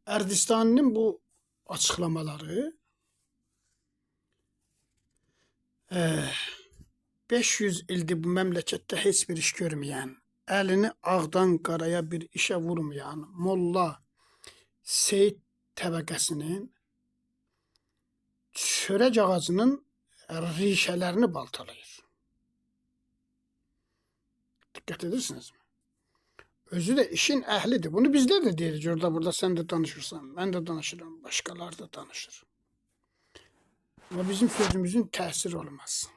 Ərdistaninin bu açıqlamaları 500 ildir bu məmləkətdə heç bir iş görməyən, əlini ağdan qaraya bir işə vurmayan molla Seyid təbəqəsinin çörək ağacının rişələrini baltalayır. Diqqət edirsinizmi? Özü də işin əhlidir. Bunu bizlər də deyirik. Orada burada sən də danışırsan, mən də danışıram, başqaları da danışır. Amma bizim sözümüzün təsiri olmaz.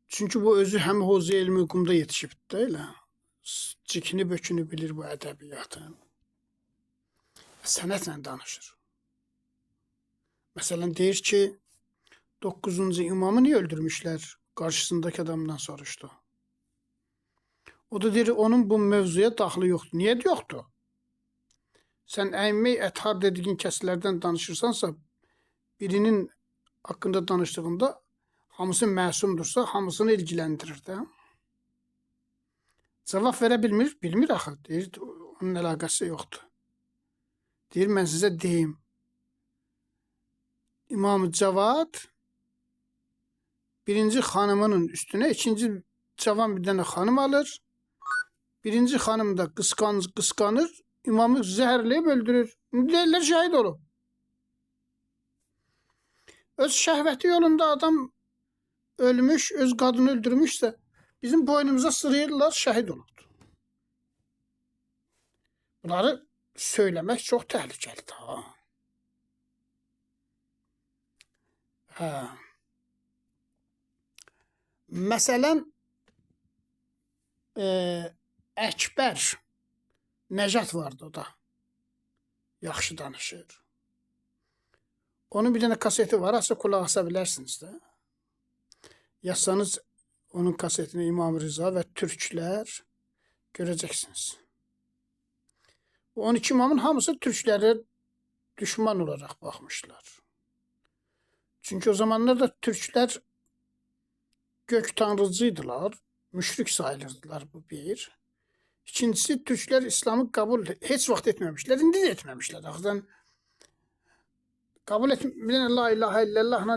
Çünki bu özü həm Hozə elmi qumda yetişibdi də elə. Cikini bökünü bilir bu ədəbiyyatın. Sənətlə danışır. Məsələn deyir ki, 9-cu imamı niyə öldürmüşlər? Qarşısındakı adamdan soruşdu. O da deyir, onun bu mövzuya daxili yoxdur. Niyə yoxdur? Sən əmmə əthar dediyin kəslərdən danışırsansa, birinin haqqında danışdığında hamısı məsumdursa, hamısını ilgiləndirir də. Cavab verə bilmir, bilmir axı. Deyir, onun əlaqəsi yoxdur. Deyir, mən sizə deyim. İmam Cavad birinci xanımının üstünə ikinci cavan bir dənə xanım alır. Birinci xanım da qısqanır, imamı zəhərləyib öldürür. Deyirlər şəhid olub. Öz şəhvəti yolunda adam ölmüş, öz qadını öldürmüşsə, bizim boynumuza sırayırlar, şəhid olubdur. Bunları söyləmək çox təhlükəlidir. Ha. Hə. Məsələn, Əkbər Nəcət vardı o da. Yaxşı danışır. Onun bir dənə kaseti var, asa qulaq asa bilərsiniz də. Yazsanız onun kasetini İmam Rıza və Türklər görəcəksiniz. Bu 12 imamın hamısı türklərə düşman olaraq baxmışlar. Çünki o zamanlar da türklər gök tanrıcıydılar, müşrik sayılırdılar bu bir. İkincisi, türklər İslamı qəbul heç vaxt etməmişlər, indi də etməmişlər. Axıdan qəbul etməyən la ilahe illallahla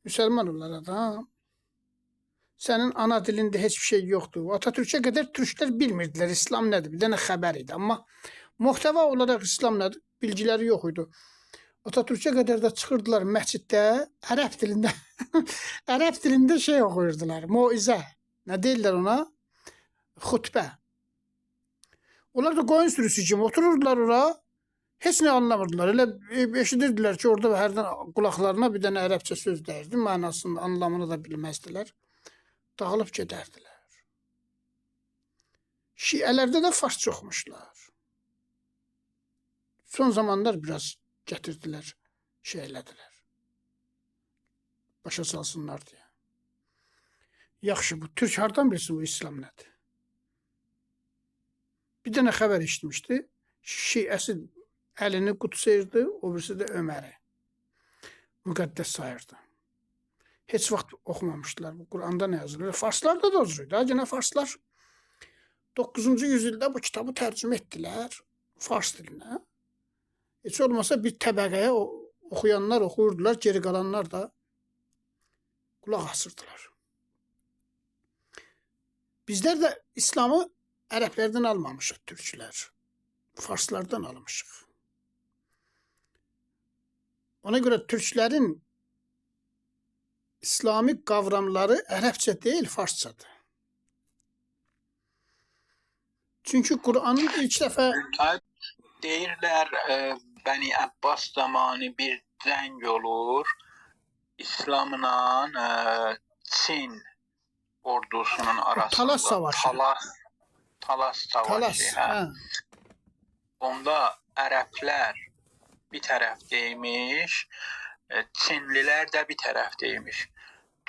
müsəlman olar adam. Sənin ana dilində heç bir şey yoxdur. Atatürk'ə qədər türklər bilmirdilər İslam nədir, bir dənə xəbər idi. Amma muhtəva olaraq İslam nədir, bilgiləri yox idi. Atatürk'ə qədər də çıxırdılar məsciddə ərəb dilində ərəb dilində şey oxuyurdular, moizə. Nə deyirlər ona? Xutbə. Onlar da qoyun sürüsü kimi otururdular ora. Heç nə anlamırdılar. Elə eşidirdilər ki, orada hərdən qulaqlarına bir dənə ərəbcə söz dəyirdi, mənasını, anlamını da bilməzdilər. Dağılıb gedərdilər. Şiələrdə də fars çoxmuşlar. Son zamanlar biraz gətirdilər, şey elədilər. Başa salsınlar deyə. Yaxşı, bu türk hardan bilsin bu İslam nədir? Bir dənə xəbər eşitmişdi. Şiəsi əlini qutsayırdı, o birisi də Öməri. Müqəddəs sayırdı. Heç vaxt oxumamışdılar. Bu Quranda nə yazılır? Farslarda da o cür idi. Yenə farslar 9-cu yüzyılda bu kitabı tərcümə etdilər fars dilinə. Heç olmasa bir təbəqəyə oxuyanlar oxuyurdular, geri qalanlar da qulaq asırdılar. Bizlər də İslamı ərəblərdən almamışıq, türklər. Farslardan almışıq. Ona görə türklərin İslami qavramları ərəbcə deyil, farsçadır. Çünki Qur'anın ilk dəfə deyirlər Bəni Əbbas zamanı bir cəng olur. İslamla Çin ordusunun arasında. Talas savaşı. Talas savaşı. Talas, hə. Onda ərəblər bir tərəfdəymiş, Çinlilər də bir tərəfdəymiş.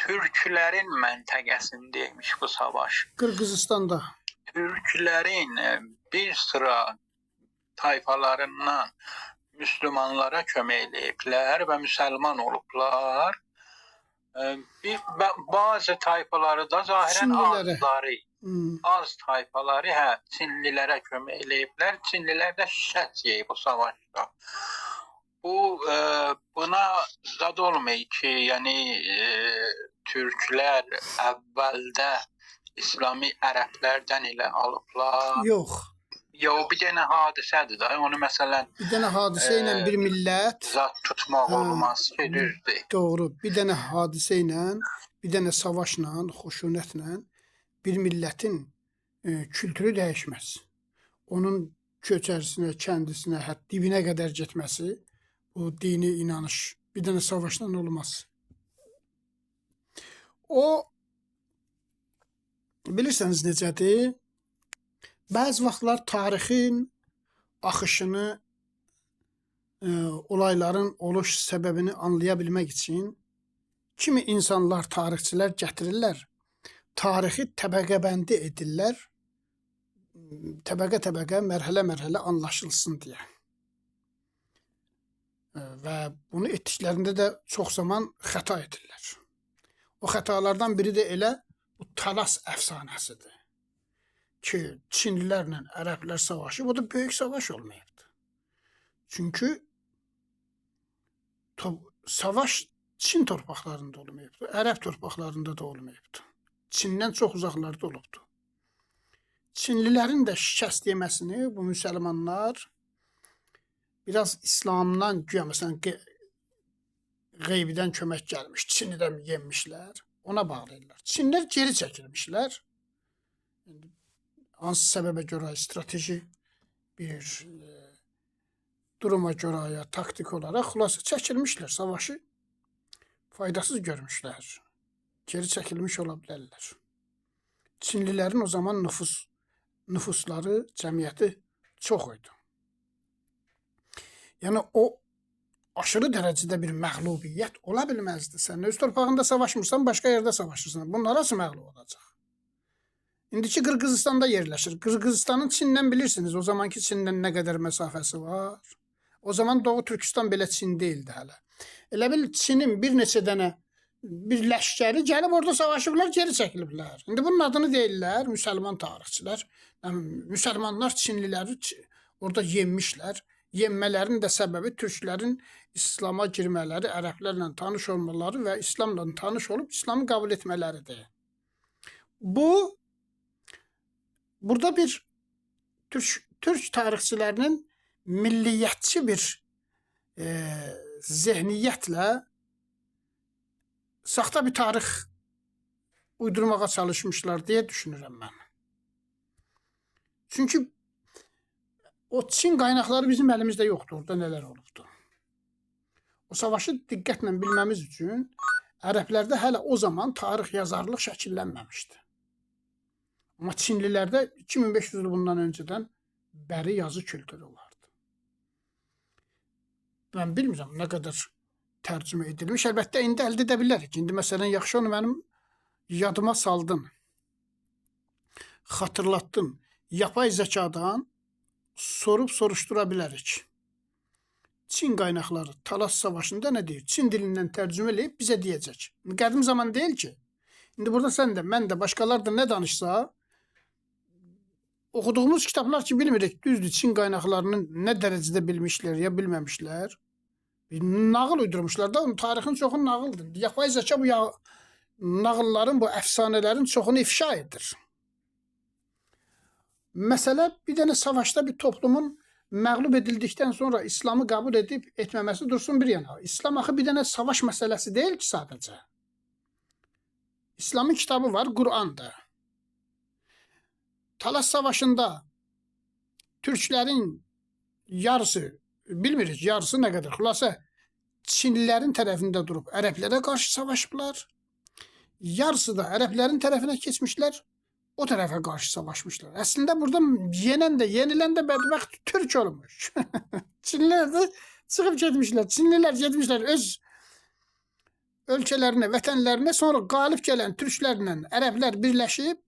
Türklərin məntəqəsindəymiş bu savaş. Qırğızistanda. Türklərin bir sıra tayfalarından müsəlmanlara kömək eləyiblər və müsəlman olublar. Bazı tayfaları da zahirən Çinlilərə. azları. Az tayfaları hə Çinlilərə kömək eləyiblər. Çinlilər də şikəst yeyib bu savaşda. Bu buna zad olmayır ki, yəni türklər əvvəldə İslami ərəblərdən elə alıblar. Yox. Ya o bir dənə hadisədir də. Onu məsələn Bir dənə hadisə ilə bir millət zad tutmaq Hə. olmaz ki, düzdür. Doğru. Bir dənə hadisə ilə, bir dənə savaşla, xuşunətlə bir millətin kültürü dəyişməz. Onun köçərisinə, kəndisinə, hətta dibinə qədər getməsi bu dini inanış bir dənə savaşla olmaz. O bilirsiniz necədir? Bəzi vaxtlar tarixin axışını, olayların oluş səbəbini anlaya bilmək üçün kimi insanlar, tarixçilər gətirirlər, tarixi təbəqəbəndi edirlər, təbəqə-təbəqə, mərhələ-mərhələ anlaşılsın deyə. Və bunu etdiklərində də çox zaman xəta edirlər. O xətalardan biri də elə bu Talas əfsanəsidir. Ki, Çinlilərlə ərəblər savaşı, bu da böyük savaş olmayıbdı. Çünki savaş Çin torpaqlarında olmayıbdı, ərəb torpaqlarında da olmayıbdı. Çindən çox uzaqlarda olubdu. Çinlilərin də şikəst yeməsini bu müsəlmanlar biraz İslamdan güya məsələn qeybidən kömək gəlmiş, Çini də yenmişlər, ona bağlayırlar. Çinlər geri çəkilmişlər. İndi hansı səbəbə görə strateji bir duruma görə ya taktik olaraq xülasə çəkilmişlər, savaşı faydasız görmüşlər. Geri çəkilmiş ola bilərlər. Çinlilərin o zaman nüfusları, cəmiyyəti çox idi. Yəni o aşırı dərəcədə bir məğlubiyyət ola bilməzdi. Sən öz torpağında savaşmırsan, başqa yerdə savaşırsan. Bunlar nasıl məğlub olacaq? İndiki Qırğızistanda yerləşir. Qırğızistanın Çindən bilirsiniz, o zamanki Çindən nə qədər məsafəsi var. O zaman Doğu Türkistan belə Çin deyildi hələ. Elə bil Çinin bir neçə dənə bir ləşkəri gəlib orada savaşıblar, geri çəkiliblər. İndi bunun adını deyirlər müsəlman tarixçilər. Yəni, müsəlmanlar Çinliləri orada yenmişlər. Yenmələrin də səbəbi türklərin İslama girmələri, ərəblərlə tanış olmaları və İslamla tanış olub İslamı qəbul etmələridir. Bu burada bir Türk tarixçilərinin milliyyətçi bir zehniyyətlə saxta bir tarix uydurmağa çalışmışlar deyə düşünürəm mən. Çünki o Çin qaynaqları bizim əlimizdə yoxdur, orada nələr olubdu. O savaşı diqqətlə bilməmiz üçün ərəblərdə hələ o zaman tarix yazarlıq şəkillənməmişdi. Amma Çinlilərdə 2500 il bundan öncədən bəri yazı kültürü vardı. Mən bilmirəm nə qədər tərcümə edilmiş. Əlbəttə indi əldə edə bilərik. İndi məsələn yaxşı onu mənim yadıma saldın. Xatırlatdın. Yapay zəkadan sorub soruşdura bilərik. Çin qaynaqları Talas savaşında nə deyir? Çin dilindən tərcümə eləyib bizə deyəcək. Qədim zaman deyil ki. İndi burada sən də, mən də, başqalar da nə danışsa, oxuduğumuz kitablar ki bilmirik, düzdür, Çin qaynaqlarını nə dərəcədə bilmişlər ya bilməmişlər. Bir nağıl uydurmuşlar da, onun tarixin çoxu nağıldır. Yapay zəka bu nağılların, bu əfsanələrin çoxunu ifşa edir. Məsələ bir dənə savaşda bir toplumun məğlub edildikdən sonra İslamı qəbul edib etməməsi dursun bir yana. İslam axı bir dənə savaş məsələsi deyil ki sadəcə. İslamın kitabı var, Qur'andır. Talas savaşında türklərin yarısı, bilmirik yarısı nə qədər, xülasə Çinlilərin tərəfində durub ərəblərə qarşı savaşıblar. Yarısı da ərəblərin tərəfinə keçmişlər, o tərəfə qarşı savaşmışlar. Əslində burada yenən də, yenilən də bədbəxt türk olmuş. Çinlilər də çıxıb getmişlər. Çinlilər getmişlər öz ölkələrinə, vətənlərinə, sonra qalib gələn türklərlə ərəblər birləşib,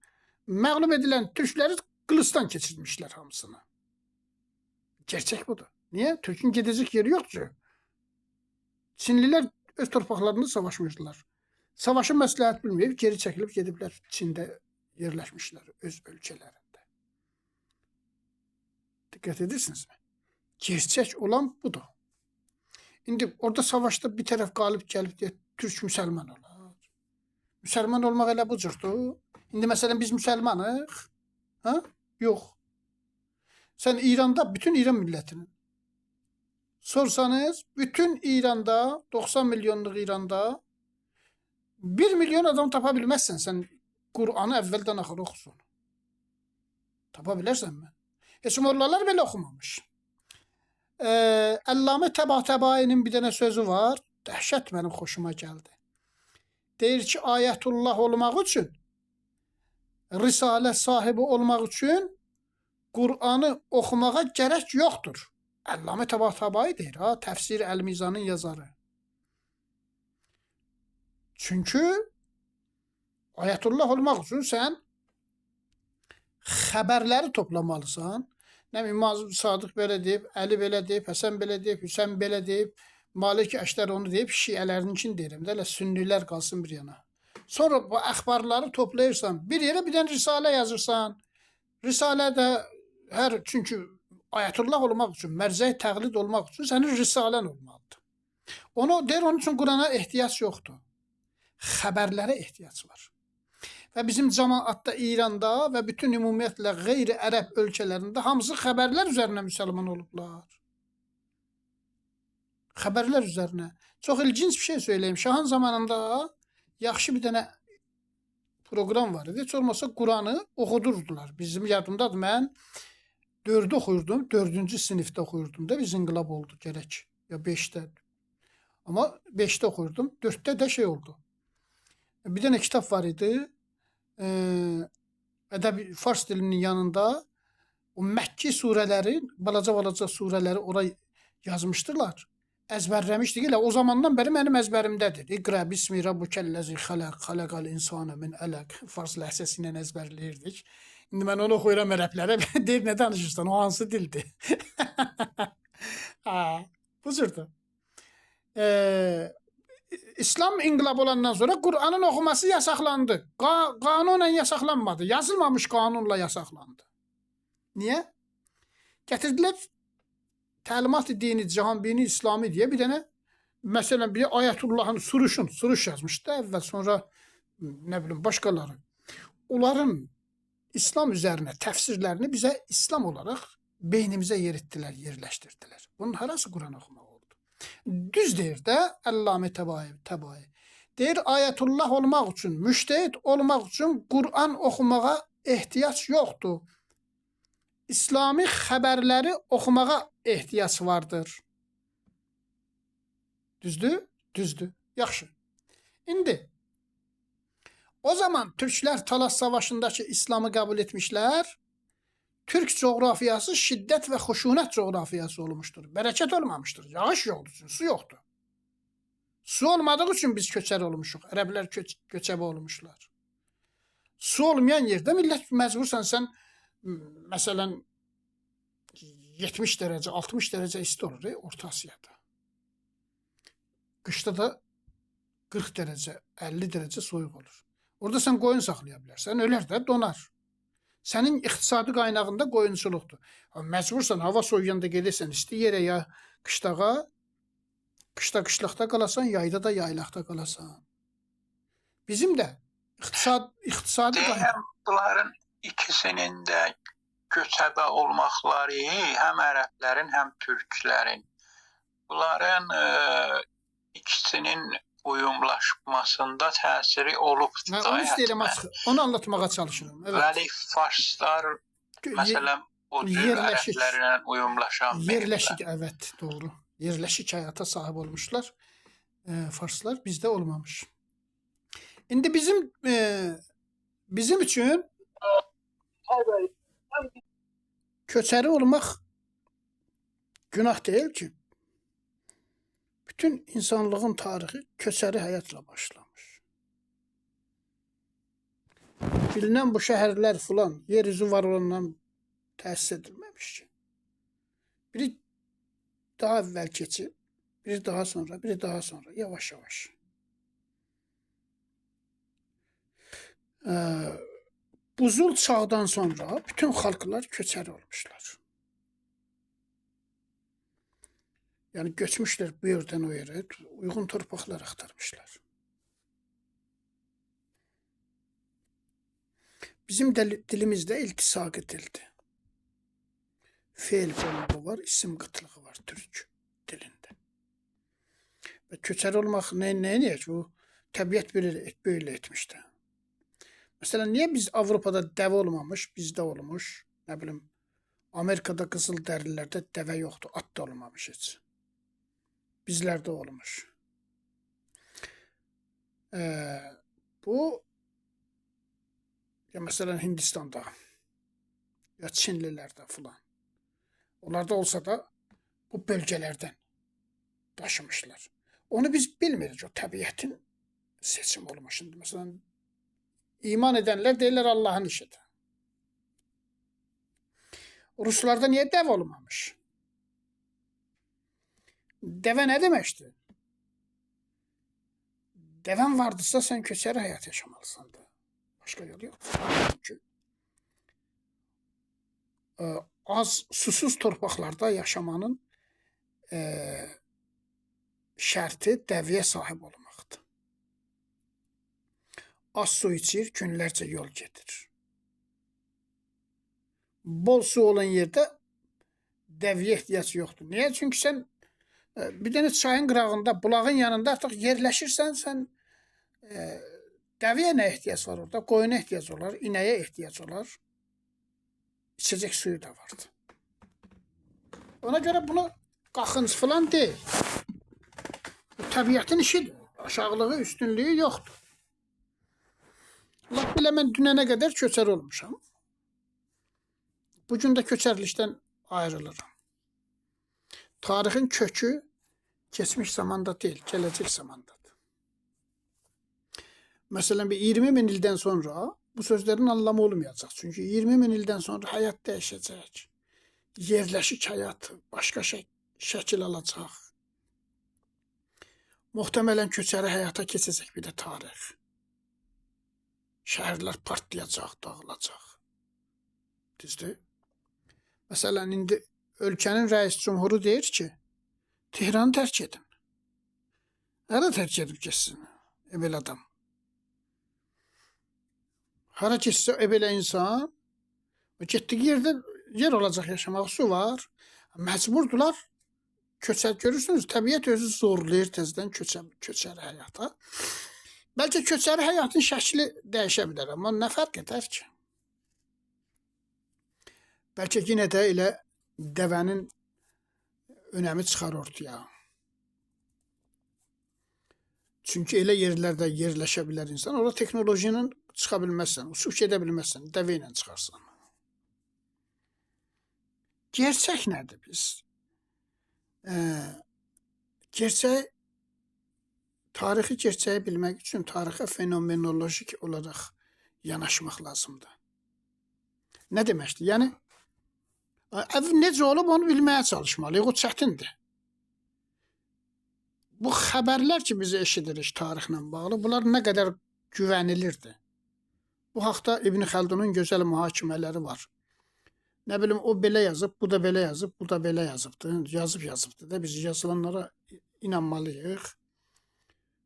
məğlub edilən türkləri qılıcdan keçirmişlər hamısını. Gerçək budur. Niyə? Türkün gedəcək yeri yoxdur. Çinlilər öz torpaqlarında savaşmışdılar. Savaşı məsləhət bilməyib, geri çəkilib gediblər Çində yerləşmişlər öz ölkələrində. Diqqət edirsinizmi? Gerçək olan budur. İndi orada savaşda bir tərəf qalib gəlib deyə türk müsəlman olar. Müsəlman olmaq elə bu cürdür. İndi məsələn biz müsəlmanıq. Ha? Yox. Sən İranda bütün İran millətinin sorsanız bütün İranda 90 milyonluq İranda 1 milyon adam tapa bilməzsən sən Qur'anı əvvəldən axıra oxusun. Tapa bilərsənmi? Heç mollalar belə oxumamış. Əllamə Təbatabainin bir dənə sözü var. Dəhşət mənim xoşuma gəldi. Deyir ki, ayətullah olmaq üçün, risalə sahibi olmaq üçün Qur'anı oxumağa gərək yoxdur. Əllamə Təbatabai deyir, ha, Təfsir Əl-Mizanın yazarı. Çünki ayətullah olmaq üçün sən xəbərləri toplamalısan. Nə bilim, İmam Sadıq belə deyib, Əli belə deyib, Həsən belə deyib, Hüseyn belə deyib, Malik Əştər onu deyib, şiələrinkini deyirəm də, elə sünnilər qalsın bir yana. Sonra bu əxbarları toplayırsan, bir yerə bir dənə risalə yazırsan. Risalə də hər, çünki ayətullah olmaq üçün, mərzəyi təqlid olmaq üçün sənin risalən olmalıdır. Onu deyir, onun üçün Qurana ehtiyac yoxdur. Xəbərlərə ehtiyac var. Və bizim cəmaatda İranda və bütün ümumiyyətlə qeyri-ərəb ölkələrində hamısı xəbərlər üzərinə müsəlman olublar. Xəbərlər üzərinə. Çox ilginc bir şey söyləyim. Şahın zamanında yaxşı bir dənə proqram var idi. Heç olmasa Quranı oxudurdular. Bizim yadımdadır, mən 4-də oxuyurdum, 4-cü sinifdə oxuyurdum da biz inqilab oldu gərək. Ya 5-də. Amma 5-də oxuyurdum, 4-də də şey oldu. Bir dənə kitab var idi. Ədəbi fars dilinin yanında o Məkki surələri, balaca-balaca surələri ora yazmışdılar. Əzbərləmişdik. Elə o zamandan bəri mənim əzbərimdədir. İqra bismi rabbikəl-ləzi xələq, xələqəl insana min ələq. Fars ləhcəsi ilə əzbərləyirdik. İndi mən onu oxuyuram ərəblərə. Deyir, nə danışırsan? O hansı dildir? Ha, bu cürdür. İslam inqilabı olandan sonra Qur'anın oxuması yasaqlandı. Qanunla yasaqlanmadı. Yazılmamış qanunla yasaqlandı. Niyə? Gətirdilər təlimat-ı dini, cihanbini, İslami deyə bir dənə məsələn bir Ayətullahın Suruşun, Suruş yazmışdı əvvəl, sonra nə bilim başqaları. Onların İslam üzərinə təfsirlərini bizə İslam olaraq beynimizə yeritdilər, yerləşdirdilər. Bunun harası Quran oxumaq oldu? Düz deyir də Əllamə Təbai. Deyir ayətullah olmaq üçün, müştehid olmaq üçün Quran oxumağa ehtiyac yoxdur. İslami xəbərləri oxumağa ehtiyac vardır. Düzdür? Düzdür. Yaxşı. İndi o zaman Türklər Talas Savaşındakı İslamı qəbul etmişlər. Türk coğrafiyası şiddət və xuşunət coğrafiyası olmuşdur. Bərəkət olmamışdır. Yağış yoxdur, çünki su yoxdur. Su olmadığı üçün biz köçər olmuşuq. Ərəblər köçəbə olmuşlar. Su olmayan yerdə millət məcbursan sən məsələn 70 dərəcə, 60 dərəcə isti olur Orta Asiyada. Qışda da 40 dərəcə, 50 dərəcə soyuq olur. Orada sən qoyun saxlaya bilərsən, ölər də donar. Sənin iqtisadi qaynağında qoyunçuluqdur. Məcbursan hava soyuyanda gedirsən isti yerə ya qışdağa, qışda qışlıqda qalasan, yayda da yaylaqda qalasan. Bizim də iqtisadi Deyirəm, bunların ikisinin də köçəbə olmaqları həm ərəblərin, həm türklərin. Bunların ikisinin uyumlaşmasında təsiri olubdur. Mən onu istəyirəm açıq, onu anlatmağa çalışıram. Evet. Bəli, farslar məsələn o cür ərəblərlə uyumlaşan. Yerləşik, evet, doğru. Yerləşik həyata sahib olmuşlar. Farslar bizdə olmamış. İndi bizim üçün köçəri olmaq günah deyil ki. Bütün insanlığın tarixi köçəri həyatla başlamış. Bilinən bu şəhərlər filan yeryüzü var olandan təsis edilməmiş ki. Biri daha əvvəl keçib, biri daha sonra, biri daha sonra, yavaş yavaş. Buzul çağdan sonra bütün xalqlar köçəri olmuşlar. Yəni göçmüşlər bu yerdən o yerə, uyğun torpaqlar axtarmışlar. Bizim dilimizdə iltisaqi dildir. Feil bolluğu var, isim qıtlığı var türk dilində. Və köçəri olmaq nə bu təbiət belə etmişdi. Məsələn, niyə biz Avropada dəvə olmamış, bizdə olmuş, nə bilim, Amerikada qızıl dərilərdə dəvə yoxdur, at da olmamış heç. Bizlərdə olmuş. Bu, ya məsələn Hindistanda, ya Çinlilərdə filan. Onlarda olsa da bu bölgələrdən daşımışlar. Onu biz bilmirik, o təbiətin seçimi olmuş. Şimdi məsələn, iman edənlər deyirlər Allahın işidir. Ruslarda niyə dəvə olmamış? Dəvə nə deməkdir? Dəvən vardısa sən köçəri həyat yaşamalısan da. Başqa yol yoxdur. Çünki az susuz torpaqlarda yaşamanın şərti dəvəyə sahib olmaqdır. Az su içir, günlərcə yol gedir. Bol su olan yerdə dəvəyə ehtiyac yoxdur. Niyə? Çünki sən bir dənə çayın qırağında, bulağın yanında artıq yerləşirsən, sən dəvəyə nə ehtiyac var orada? Qoyuna ehtiyac olar, inəyə ehtiyac olar. İçəcək suyu da vardı. Ona görə bunu qaxınc filan deyil. Bu təbiətin işidir. Aşağılığı, üstünlüyü yoxdur. Lap belə mən dünənə qədər köçəri olmuşam. Bugün də köçərlikdən ayrılıram. Tarixin kökü keçmiş zamanda deyil, gələcək zamandadır. Məsələn, bir 20 min ildən sonra bu sözlərin anlamı olmayacaq. Çünki 20 min ildən sonra həyat dəyişəcək. Yerləşik həyat başqa şəkil alacaq. Muhtemelen köçəri həyata keçəcək bir də tarix. Şəhərlər partlayacaq, dağılacaq. Düzdür? Məsələn, indi ölkənin rəis cumhuru deyir ki, Tehranı tərk edin. Hara tərk edib getsin belə adam? Hara getsə belə insan, getdiyi yerdə yer olacaq yaşamaq, su var. Məcburdular. Köçər, görürsünüz, təbiət özü zorlayır tezdən köçəri həyata. Bəlkə köçəri həyatın şəkli dəyişə bilər, amma nə fərq edər ki? Bəlkə yenə də elə dəvənin önəmi çıxar ortaya. Çünki elə yerlərdə yerləşə bilər insan, orada texnoloji ilə çıxa bilməzsən, uçub gedə bilməzsən, dəvə ilə çıxarsan. Gerçək nədir biz? Gerçək, tarixi gerçəyi bilmək üçün tarixə fenomenolojik olaraq yanaşmaq lazımdır. Nə deməkdir? Yəni, necə olub onu bilməyə çalışmalıyıq, o çətindir. Bu xəbərlər ki, biz eşidirik tarixlə bağlı, bunlar nə qədər güvənilirdi? Bu haqda İbn Xəldunun gözəl mühakimələri var. Nə bilim, o belə yazıb, bu da belə yazıb, bu da belə yazıbdı. Yazıb yazıbdı da biz yazılanlara inanmalıyıq.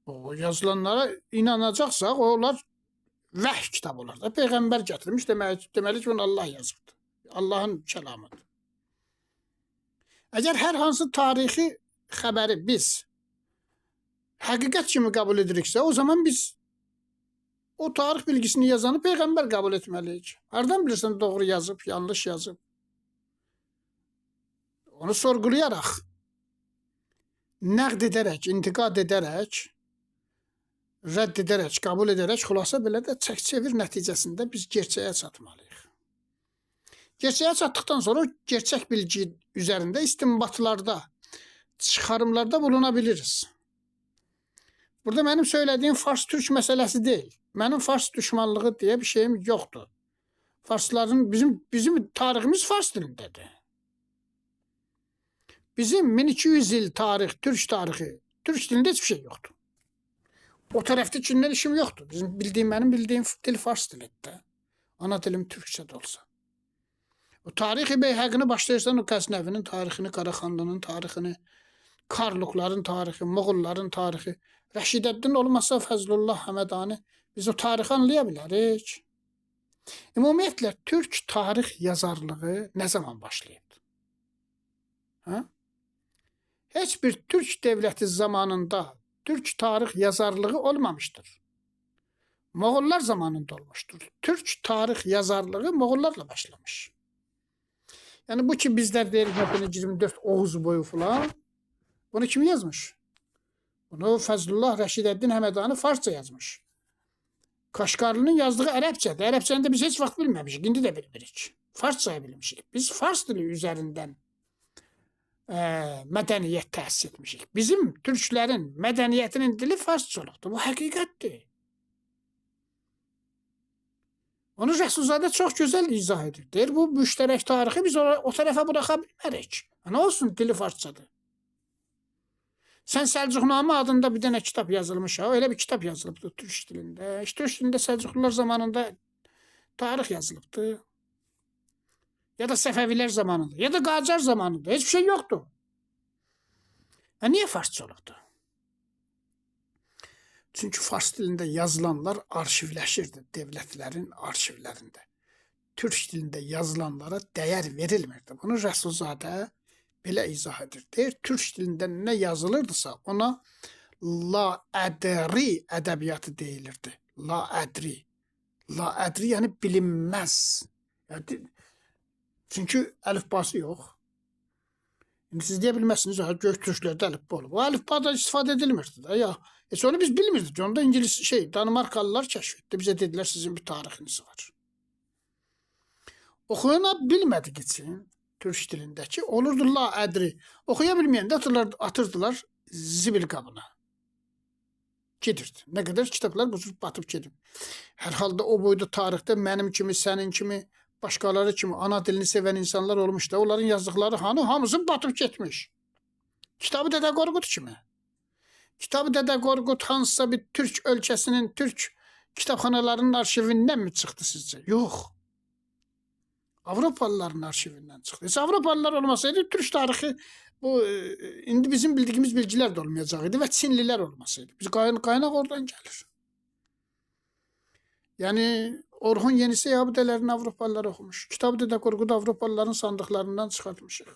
O yazılanlara inanacaqsaq, onlar vəhy kitabı olar da. Peyğəmbər gətirmiş, deməli ki, onu Allah yazıbdı. Allahın kəlamıdır. Əgər hər hansı tarixi xəbəri biz həqiqət kimi qəbul ediriksə, o zaman biz o tarix bilgisini yazanı Peyğəmbər qəbul etməliyik. Hardan bilirsən doğru yazıb, yanlış yazıb? Onu sorğulayaraq, nəqd edərək, intiqad edərək, rədd edərək, qəbul edərək, xülasə belə də çək-çevir nəticəsində biz gerçəyə çatmalıyıq. Gerçəyə çatdıqdan sonra o gerçək bilgi üzərində istinbatlarda, çıxarımlarda buluna biliriz. Burada mənim söylədiyim Fars-Türk məsələsi deyil. Mənim Fars düşmanlığı deyə bir şeyim yoxdur. Farsların, bizim tariximiz Fars dilindədir. Bizim 1200 il tarix, Türk tarixi, Türk dilində heç bir şey yoxdur. O tərəfdə kimdən işim yoxdur. Mənim bildiyim dil Fars dilidir. Ana dilim türkçə də olsa. O tarixi Beyhəqini başlayırsan, o Qəznəvinin tarixini, Qaraxanlının tarixini, Karlukların tarixi, Moğolların tarixi, Rəşidəddin olmasa Fəzlullah Həmədani, biz o tarixi anlaya bilərik. Ümumiyyətlə, türk tarix yazarlığı nə zaman başlayıbdı? Hə? Heç bir türk devləti zamanında türk tarix yazarlığı olmamışdır. Moğollar zamanında olmuşdur. Türk tarix yazarlığı Moğollarla başlamış. Yəni bu ki bizlər deyirik məsələn 24 Oğuz boyu falan. Bunu kim yazmış? Bunu Fəzlullah Rəşidəddin Həmədani Farsça yazmış. Kaşgarlının yazdığı Ərəbcədir. Ərəbcəni də biz heç vaxt bilməmişik. İndi də bilmirik. Farsçayı bilmişik. Biz Fars dili üzərindən mədəniyyət təsis etmişik. Bizim türklərin mədəniyyətinin dili Farsça olubdur. Bu həqiqətdir. Onu Rəsulzadə çox gözəl izah edir. Deyir, bu müştərək tarixi biz o tərəfə buraxa bilmərik. Nə olsun, dili Farsçadır. Sən Səlcuqnamə adında bir dənə kitab yazılmış ha, elə bir kitab yazılıbdır türk dilində. İşte türk dilində Səlcuqlular zamanında tarix yazılıbdır. Ya da Səfəvilər zamanında, ya da Qacar zamanında. Heç bir şey yoxdur. Niyə Farsça olubdur? Çünki fars dilində yazılanlar arşivləşirdi devlətlərin arşivlərində. Türk dilində yazılanlara dəyər verilmirdi. Bunu Rəsulzadə belə izah edir. Deyir, türk dilində nə yazılırdısa ona la-ədri ədəbiyyatı deyilirdi. La-ədri. La-ədri yəni bilinməz. Yəni, çünki əlifbası yox. İndi siz deyə bilməzsiniz, gök türklərdə əlifba olub. O əlifba da istifadə edilmirdi də. Ya, heç onu biz bilmirdik. Onu da İngilis, Danimarkalılar kəşf etdi. Bizə dedilər, sizin bir tarixiniz var. Oxuyana bilmədik üçün türk dilindəki olurdu la ədri. Oxuya bilməyəndə atırdılar zibil qabına. Gedirdi. Nə qədər kitablar bu cür batıb gedib. Hər halda o boyda tarixdə mənim kimi, sənin kimi, başqaları kimi ana dilini sevən insanlar olmuş da, onların yazdıqları hamısı batıb getmiş. Kitabı Dədə Qorqud kimi. Kitabı Dədə Qorqud hansısa bir türk ölkəsinin, türk kitabxanalarının arşivindən mi çıxdı sizcə? Yox. Avropalıların arşivindən çıxdı. Heç Avropalılar olmasaydı türk tarixi bu indi bizim bildiyimiz bilgilər də olmayacaq idi və Çinlilər olmasaydı. Biz qaynaq oradan gəlir. Yəni Orxon Yenisey abidələrini Avropalılar oxumuş. Kitab-ı Dədə Qorqud Avropalıların sandıqlarından çıxartmışıq.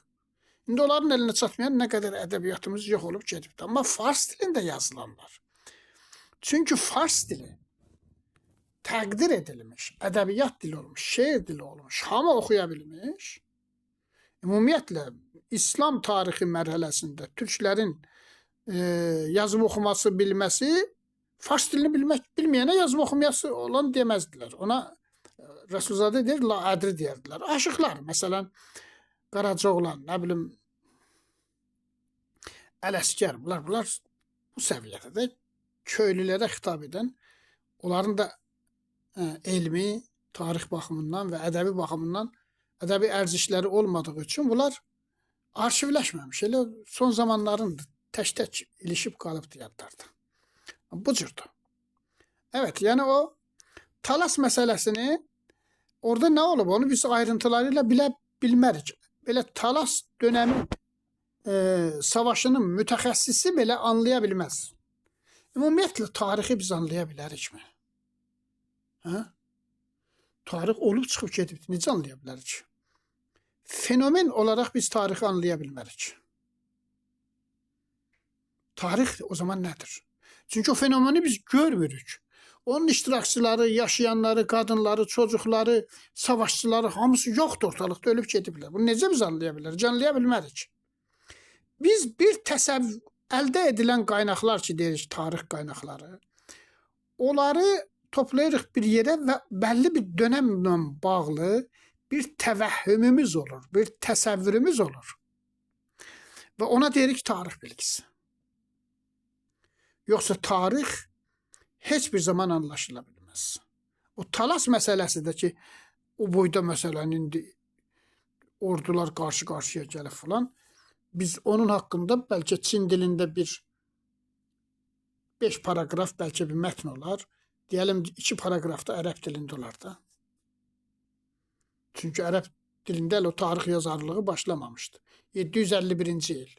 İndi onların əlinə çatmayan nə qədər ədəbiyyatımız yox olub gedibdi. Amma fars dilində yazılanlar. Çünki fars dili təqdir edilmiş, ədəbiyyat dili olmuş, şeir dili olmuş, hamı oxuya bilmiş. Ümumiyyətlə, İslam tarixi mərhələsində türklərin yazıb oxuması, bilməsi, fars dilini bilməyənə yazıb oxuması olan deməzdilər. Ona Rəsulzadə deyir, la ədri deyərdilər. Aşıqlar, məsələn, Qaracaoğlan, nə bilim, Ələsgər, bunlar bu səviyyədə də köylülərə xitab edən, onların da elmi, tarix baxımından və ədəbi baxımından ədəbi ərzişləri olmadığı üçün bunlar arşivləşməmiş. Elə son zamanların tək-tək ilişib qalıbdı yadlarda. Bu cürdür. Evet, yəni o Talas məsələsini orada nə olub, onu biz ayrıntılarıyla bilə bilmərik. Belə Talas dönəmi savaşının mütəxəssisi belə anlaya bilməz. Ümumiyyətlə, tarixi biz anlaya bilərikmi? Hə? Tarix olub çıxıb gedibdir. Necə anlaya bilərik? Fenomen olaraq biz tarixi anlaya bilmərik. Tarix o zaman nədir? Çünki o fenomeni biz görmürük. Onun iştirakçıları, yaşayanları, qadınları, çocukları, savaşçıları hamısı yoxdur ortalıqda, ölüb gediblər. Bunu necə biz anlaya bilərik? Anlaya bilmərik. Biz bir təsəvvür əldə edilən qaynaqlar ki, deyirik tarix qaynaqları, onları toplayırıq bir yerə və bəlli bir dönəmlə bağlı bir təvəhhümümüz olur, bir təsəvvürümüz olur. Və ona deyirik tarix bilgisi. Yoxsa tarix heç bir zaman anlaşıla bilməz. O Talas məsələsi də ki, o boyda məsələn indi ordular qarşı-qarşıya gəlib filan. Biz onun haqqında bəlkə Çin dilində bir 5 paraqraf bəlkə bir mətn olar. Deyəlim 2 paraqraf da ərəb dilində olar da. Çünki ərəb dilində hələ o tarix yazarlığı başlamamışdı. 751-ci il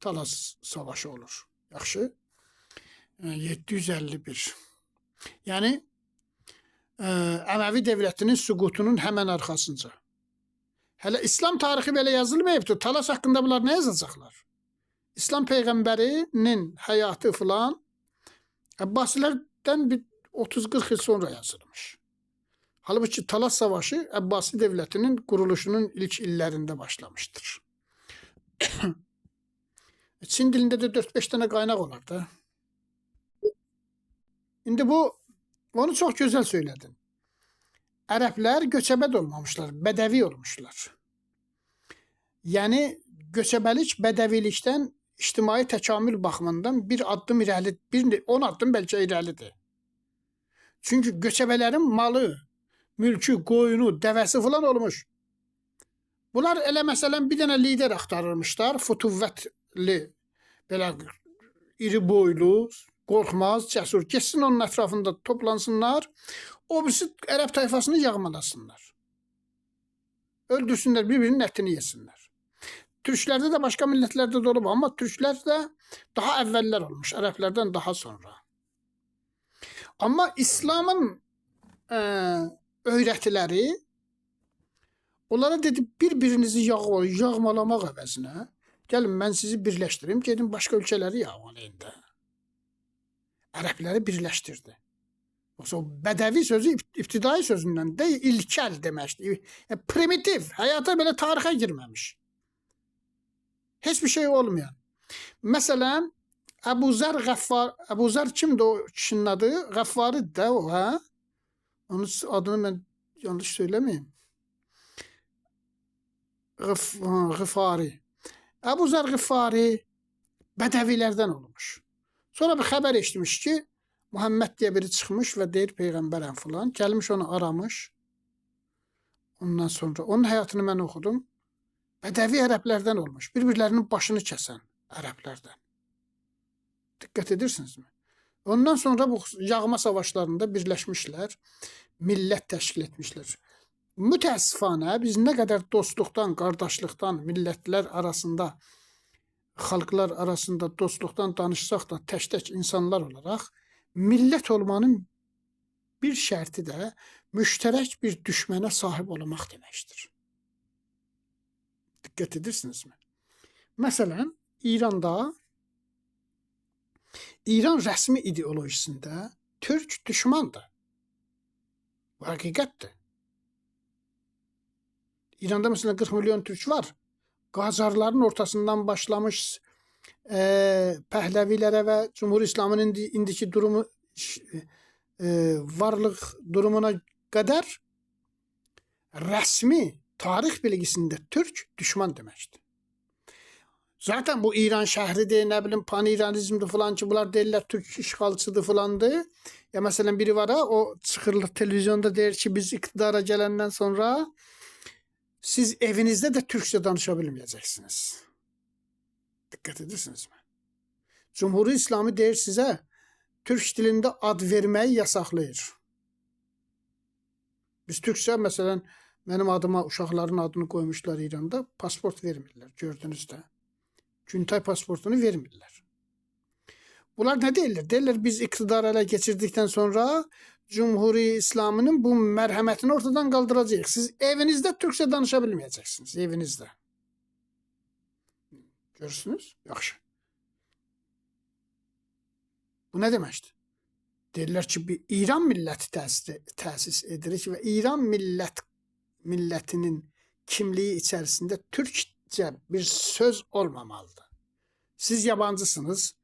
Talas savaşı olur. Yaxşı. 751. Yəni Əməvi dövlətinin süqutunun həmən arxasınca. Hələ İslam tarixi belə yazılmayıbdı. Talas haqqında bunlar nə yazacaqlar? İslam peyğəmbərinin həyatı filan Əbbasilərdən bir 30-40 il sonra yazılmış. Halbuki Talas savaşı Əbbasi dövlətinin quruluşunun ilk illərində başlamışdır. Çin dilində də 4-5 dənə qaynaq olar da. İndi bu onu çox gözəl söylədin. Ərəblər göçəbə də olmamışlar, bədəvi olmuşlar. Yəni göçəbəlik bədəvilikdən ictimai təkamül baxımından bir addım irəli, bir 10 addım bəlkə irəlidir. Çünki göçəbələrin malı, mülkü, qoyunu, dəvəsi filan olmuş. Bunlar elə məsələn bir dənə lider axtarırmışlar, fütuvvətli, belə iri boylu, qorxmaz, cəsur, getsin onun ətrafında toplansınlar, o birisi ərəb tayfasını yağmalasınlar. Öldürsünlər, bir-birinin ətini yesinlər. Türklərdə də başqa millətlərdə də olub, amma türklər də daha əvvəllər olmuş, ərəblərdən daha sonra. Amma İslamın öyrətiləri onlara dedi, bir-birinizi yağmalamaq əvəzinə, gəlin mən sizi birləşdirim, gedin başqa ölkələri yağmalayın da. Ərəbləri birləşdirdi. Yoxsa o bədəvi sözü ibtidai sözündən də ilkel deməkdir. Yəni, primitiv, həyata belə tarixə girməmiş. Heç bir şey olmayan. Məsələn, Əbu Zər Qəffar, Əbu Zər kimdir o kişinin adı? Qəffaridir də o, hə? Onun adını mən yanlış söyləməyim. Qıfari. Əbu Zər Qıfari bədəvilərdən olmuş. Sonra bir xəbər eşitmiş ki, Muhammed deyə biri çıxmış və deyir peyğəmbərəm filan. Gəlmiş onu aramış. Ondan sonra onun həyatını mən oxudum. Bədəvi ərəblərdən olmuş. Bir-birlərinin başını kəsən ərəblərdən. Diqqət edirsinizmi? Ondan sonra bu yağma savaşlarında birləşmişlər. Millət təşkil etmişlər. Mütəəssifanə biz nə qədər dostluqdan, qardaşlıqdan, millətlər arasında, xalqlar arasında dostluqdan danışsaq da tək-tək insanlar olaraq millət olmanın bir şərti də müştərək bir düşmənə sahib olmaq deməkdir. Diqqət edirsinizmi? Məsələn, İranda, İran rəsmi ideolojisində türk düşmandır. Bu həqiqətdir. İranda məsələn 40 milyon türk var. Qacarların ortasından başlamış Pəhləvilərə və Cumhur İslamının indiki durumu varlıq durumuna qədər rəsmi tarix bilgisində türk düşman deməkdir. Zaten bu İran şəhridir, nə bilim pan-İranizmdir filan ki, bunlar deyirlər türk işğalçıdır filandır. Ya məsələn biri var ha, o çıxır televizyonda deyir ki, biz iqtidara gələndən sonra siz evinizdə də türkcə danışa bilməyəcəksiniz. Diqqət edirsinizmi? Cumhuri İslami deyir sizə, türk dilində ad verməyi yasaqlayır. Biz türkcə, məsələn, mənim adıma uşaqların adını qoymuşlar İranda, pasport vermirlər, gördünüz də. Güntay pasportunu vermirlər. Bunlar nə deyirlər? Deyirlər, biz iqtidarı ələ keçirdikdən sonra Cumhuri İslamının bu mərhəmətini ortadan qaldıracağıq. Siz evinizdə türkcə danışa bilməyəcəksiniz, evinizdə. Görürsünüz? Yaxşı. Bu nə deməkdir? Deyirlər ki, bir İran milləti təsis edirik və İran millətinin kimliyi içərisində türkcə bir söz olmamalıdır. Siz yabancısınız,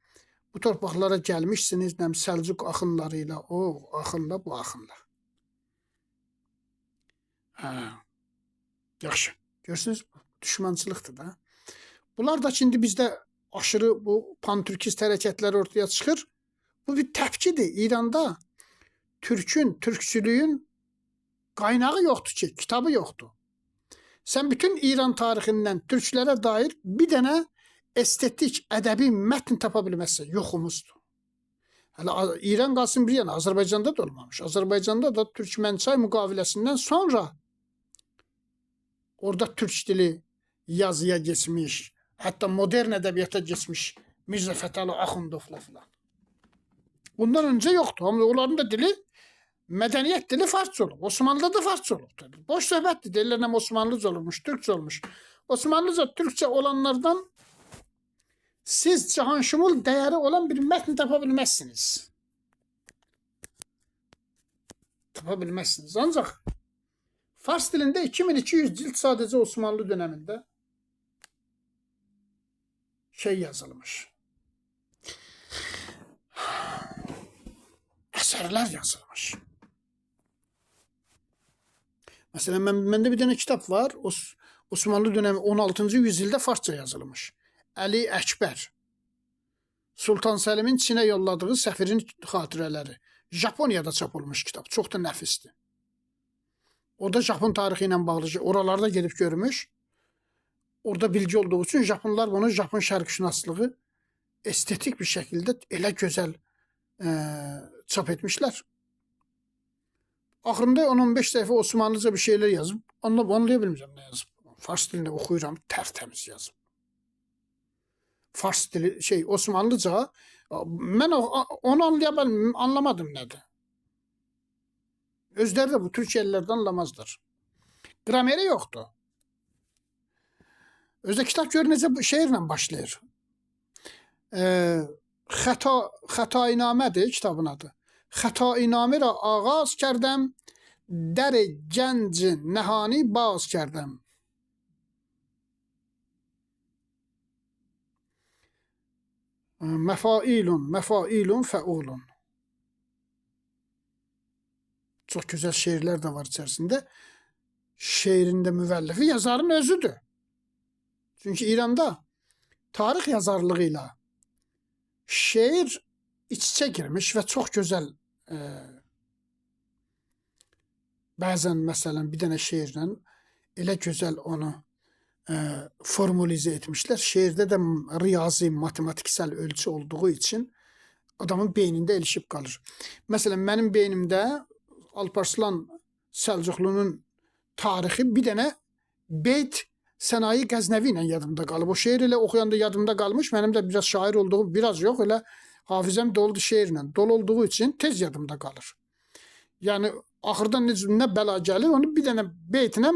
bu torpaqlara gəlmişsiniz, nəm Səlcuq axınları ilə, o axınla, bu axınla. Hə. Yaxşı. Görürsünüz, düşmançılıqdır da. Bunlar da şimdi bizdə aşırı bu pan-türkist hərəkətlər ortaya çıxır. Bu bir təpkidir. İranda türkün, türkçülüyün qaynağı yoxdur ki, kitabı yoxdur. Sən bütün İran tarixindən türklərə dair bir dənə estetik, ədəbi mətn tapa bilməzsən. Yoxumuzdur. Hələ İran qalsın bir yana, Azərbaycanda da olmamış. Azərbaycanda da Türkmənçay müqaviləsindən sonra Orada Türk dili yazıya geçmiş, hətta modern ədəbiyyata geçmiş Mirzə Fətəli Axundovla filan. Bundan öncə yoxdur. Amma onların da dili mədəniyyət dili farsça olub. Osmanlıda da farsça olub. Boş söhbətdir. Deyirlər nə Osmanlıca olmuş, Türkçə olmuş. Osmanlıca, Türkçə olanlardan siz cahanşümul dəyəri olan bir mətn tapa bilməzsiniz. Tapa bilməzsiniz. Ancaq Fars dilində 2200 cilt sadəcə Osmanlı dövründə şey yazılmış. Əsərlər yazılmış. Məsələn, məndə bir dənə kitab var. Osmanlı dönəmi 16-cı yüzyılda farsça yazılmış. Əli Əkbər. Sultan Səlimin Çinə yolladığı səfirin xatirələri. Japoniyada çap olmuş kitab. Çox da nəfisdir. Orada Japon tarixi ilə bağlı oralarda gedib görmüş. Orada bilgi olduğu üçün Japonlar bunu Japon şərqşünaslığı estetik bir şəkildə elə gözəl çap etmişlər. Axırında 10-15 səhifə Osmanlıca bir şeylər yazıb. Anlaya bilmirəm nə yazıb. Fars dilində oxuyuram, tərtəmiz yazıb. Fars dili, Osmanlıca, mən onu anlamadım nədir. Özləri də bu Türkiyəlilərdən anlamazlar. Qrameri yoxdur. Özdə kitab gör necə bu şeirlə başlayır. Xətainamədir kitabın adı. Xətainamə ra ağaz kərdəm, dər gənc nəhani baz kərdəm. Məfailun, məfailun, fəulun. Çox gözəl şeirlər də var içərisində. Şeirin də müvəllifi yazarın özüdür. Çünki İranda tarix yazarlığı ilə şeir iç-içə girmiş və çox gözəl bəzən məsələn bir dənə şeirlə elə gözəl onu formulizə etmişlər. Şeirdə də riyazi, matematiksel ölçü olduğu üçün adamın beynində ilişib qalır. Məsələn, mənim beynimdə Alparslan Səlcuqlunun tarixi bir dənə beyt Sənayi Qəznəvi ilə yadımda qalıb. O şeir elə oxuyanda yadımda qalmış. Mənim də biraz şair olduğum, biraz yox, elə hafizəm doludur şeirlə. Dolu olduğu üçün tez yadımda qalır. Yəni axırda nə bəla gəlir, onu bir dənə beytlə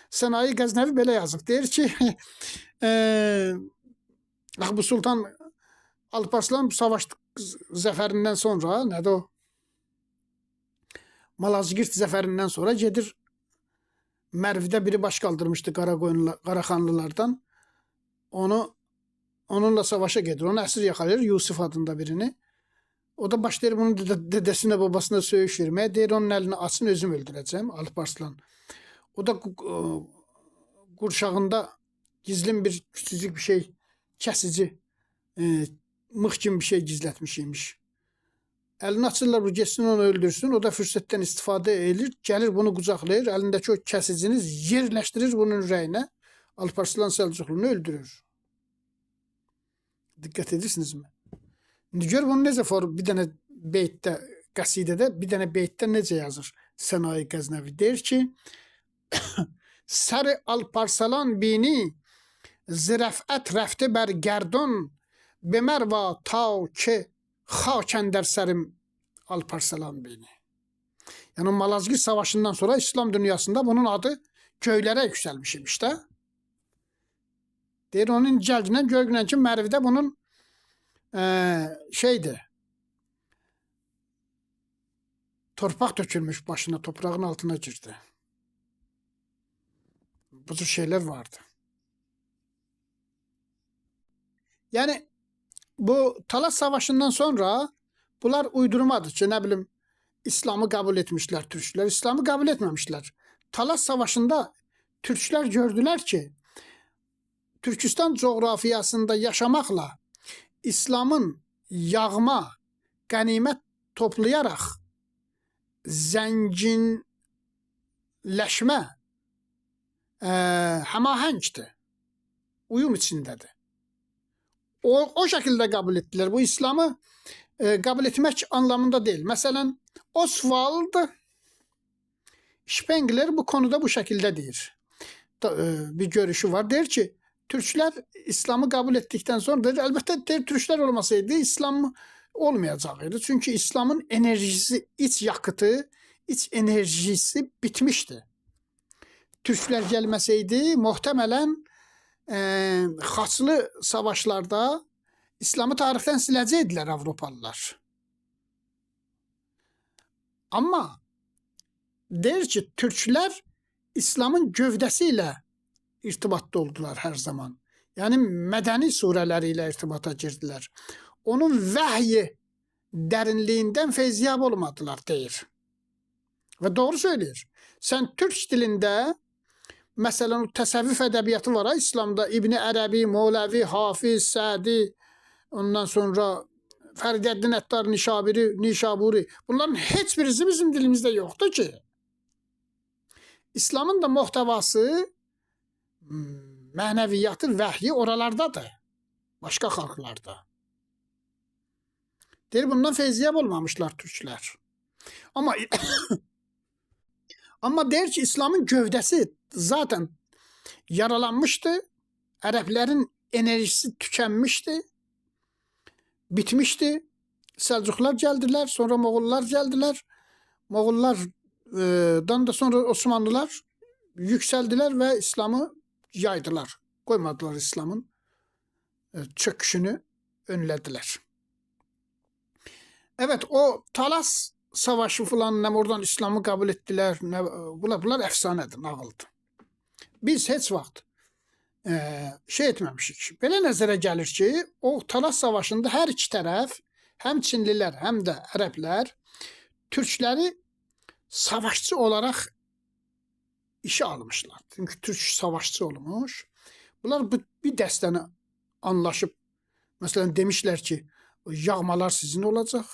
Sənayi Qəznəvi belə yazıb. Deyir ki, bu Sultan Alparslan bu savaş zəfərindən sonra, nədir o? Malazgirt zəfərindən sonra gedir Mərvdə biri baş qaldırmışdı Qaraxanlılardan. Onunla savaşa gedir. Onu əsir yaxalayır, Yusuf adında birini. O da başlayır bunun dedəsinə, babasına söyüş verməyə. Deyir, onun əlini açsın, özüm öldürəcəm Alparslan. O da qurşağında gizlin bir küçücük bir şey, kəsici, mıx kimi bir şey gizlətmiş imiş. Əlini açırlar, bu getsin onu öldürsün. O da fürsətdən istifadə edir, gəlir bunu qucaqlayır, əlindəki o kəsicini yerləşdirir bunun ürəyinə. Alparslan Səlcuqlunu öldürür. Diqqət edirsinizmi? İndi gör bunu necə bir dənə beytdə, qəsidədə bir dənə beytdə necə yazır Sənayi Qəznəvi. Deyir ki, Sər Alparslan bini zirəfət rəfti bər gərdun bimərva ta ki xak əndər sərim Alparslan bini. Yəni Malazgirt savaşından sonra İslam dünyasında bunun adı göylərə yüksəlmiş imiş də. Deyir, onun cəldindən görünən ki, Mərvdə bunun şeydir, torpaq tökülmüş başına, toprağın altına girdi. Bu cür şeylər vardı. Yəni, bu Talas Savaşı'ndan sonra bunlar uydurmadır ki, nə bilim, İslam'ı qəbul etmişlər türklər. İslam'ı qəbul etməmişlər. Talas Savaşı'nda türklər gördülər ki, Türkistan coğrafiyasında yaşamaqla İslam'ın yağma, qənimət toplayaraq zənginləşmə həmahəngdir. Uyum içindədir. O şəkildə qəbul etdilər. Bu İslam'ı qəbul etmək anlamında deyil. Məsələn, Oswald Spengler bu konuda bu şəkildə deyir. bir görüşü var. Deyir ki, Türklər İslamı qəbul etdikdən sonra deyir, əlbəttə deyir, Türklər olmasaydı İslam olmayacaq idi. Çünki İslamın enerjisi, iç yakıtı, iç enerjisi bitmişdi. Türklər gəlməsəydi, muhtemelen Xaçlı savaşlarda İslamı tarixdən siləcəkdilər Avropalılar. Amma deyir ki, Türklər İslamın gövdəsi ilə irtibatda oldular hər zaman. Yəni mədəni surələri ilə irtibata girdilər. Onun vəhyi dərinliyindən feyziyab olmadılar deyir. Və doğru söyləyir. Sən türk dilində məsələn təsəvvüf ədəbiyyatı var ha, İslamda İbni Ərəbi, Mövləvi, Hafiz, Sədi, ondan sonra Fəridəddin Əttar, Nişaburi. Bunların heç birisi bizim dilimizdə yoxdur ki. İslamın da muhtevası, mənəviyyatı, vəhyi oralardadır. Başqa xalqlarda. Deyir, bundan feyziyab olmamışlar türklər. Amma amma deyir ki, İslamın gövdəsi zaten yaralanmışdı. Ərəblərin enerjisi tükənmişdi. Bitmişdi. Səlcuqlar gəldilər, sonra Moğollar gəldilər. Moğollardan da sonra Osmanlılar yüksəldilər və İslamı yaydılar. Qoymadılar İslamın çöküşünü önlədilər. Evet, o Talas savaşı falan, nə oradan İslamı qəbul etdilər, nə, bunlar əfsanədir, nağıldır. Biz heç vaxt şey etməmişik. Belə nəzərə gəlir ki, o Talas savaşında hər iki tərəf, həm Çinlilər, həm də Ərəblər türkləri savaşçı olaraq işə almışlar. Çünki türk savaşçı olmuş. Bunlar bir dəstəni anlaşıb, məsələn demişlər ki, yağmalar sizin olacaq,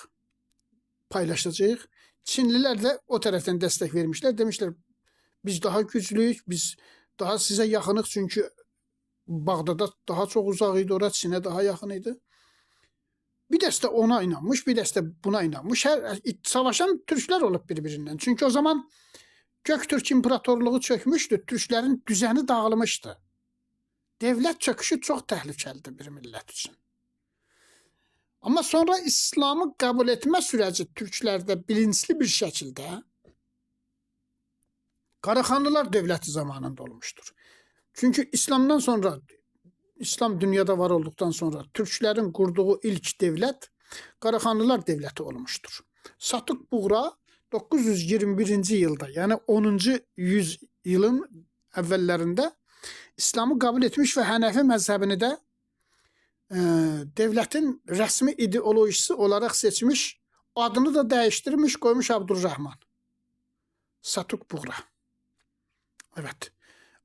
paylaşacağıq. Çinlilər də o tərəfdən dəstək vermişlər. Demişlər, biz daha güclüyük, biz daha sizə yaxınıq, çünki Bağdada daha çox uzaq idi, ora Çinə daha yaxın idi. Bir dəstə ona inanmış, bir dəstə buna inanmış. Hər savaşan türklər olub bir-birindən. Çünki o zaman Göktürk İmparatorluğu çökmüşdü, türklərin düzəni dağılmışdı. Devlət çöküşü çox təhlükəlidir bir millət üçün. Amma sonra İslamı qəbul etmə sürəci türklərdə bilinçli bir şəkildə Qaraxanlılar dövləti zamanında olmuşdur. Çünki İslamdan sonra, İslam dünyada var olduqdan sonra türklərin qurduğu ilk devlət Qaraxanlılar dövləti olmuşdur. Satuk Buğra 921-ci ildə, yəni 10-cu yüzyılın əvvəllərində İslamı qəbul etmiş və Hənəfi məzhəbini də devlətin rəsmi ideolojisi olaraq seçmiş, adını da dəyişdirmiş, qoymuş Abdurrahman. Satuk Buğra. Evet.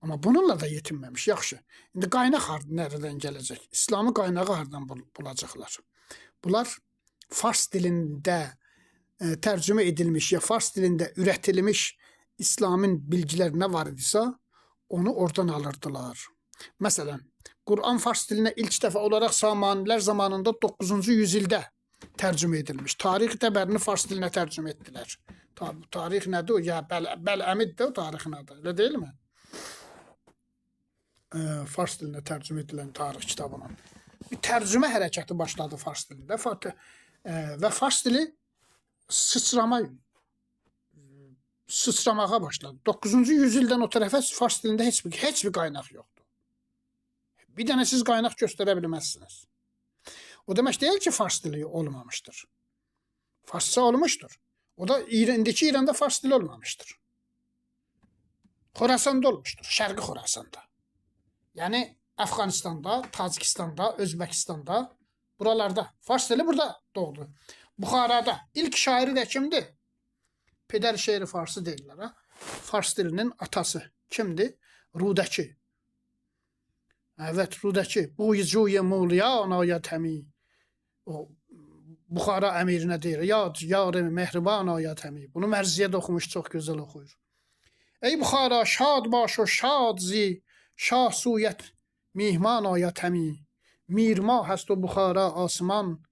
Amma bununla da yetinməmiş. Yaxşı. İndi qaynaq nereden gələcək? İslamı qaynağı hardan bulacaqlar? Bunlar Fars dilində tərcümə edilmiş ya Fars dilində ürətilmiş İslamın bilgilər nə var idisə, onu oradan alırdılar. Məsələn, Quran Fars dilinə ilk dəfə olaraq Samanilər zamanında 9-cu yüzildə tərcümə edilmiş. Tarix Təbərini Fars dilinə tərcümə etdilər. Tarix nədir o? Ya Bələmiddir o tarixin adı. Elə deyilmi? Fars dilinə tərcümə edilən tarix kitabının. Bir tərcümə hərəkatı başladı Fars dilində. Və Fars dili sıçramağa başladı. 9-cu yüzildən o tərəfə Fars dilində heç bir qaynaq yoxdur. Bir dənə siz qaynaq göstərə bilməzsiniz. O demək deyil ki, Fars dili olmamışdır. Farsça olmuşdur. O da indiki İranda Fars dili olmamışdır. Xorasanda olmuşdur. Şərqi Xorasanda. Yəni Əfqanistanda, Tacikistanda, Özbəkistanda, buralarda. Fars dili burada doğdu. Buxarada. İlk şairi də kimdir? Pedər şeiri Farsı deyirlər. Ha? Fars dilinin atası kimdir? Rudəki. Evet, Rudəki. Bu cuye muliyan ayətəmi. O Buxara əmirinə deyir. Ya yar-ı mehriban ayətəmi. Bunu Mərziyə də oxumuş, çox gözəl oxuyur. Ey Buxara, şad baş o şad zi, şah suyət mihman ayətəmi. Mir mah həst o Buxara asman,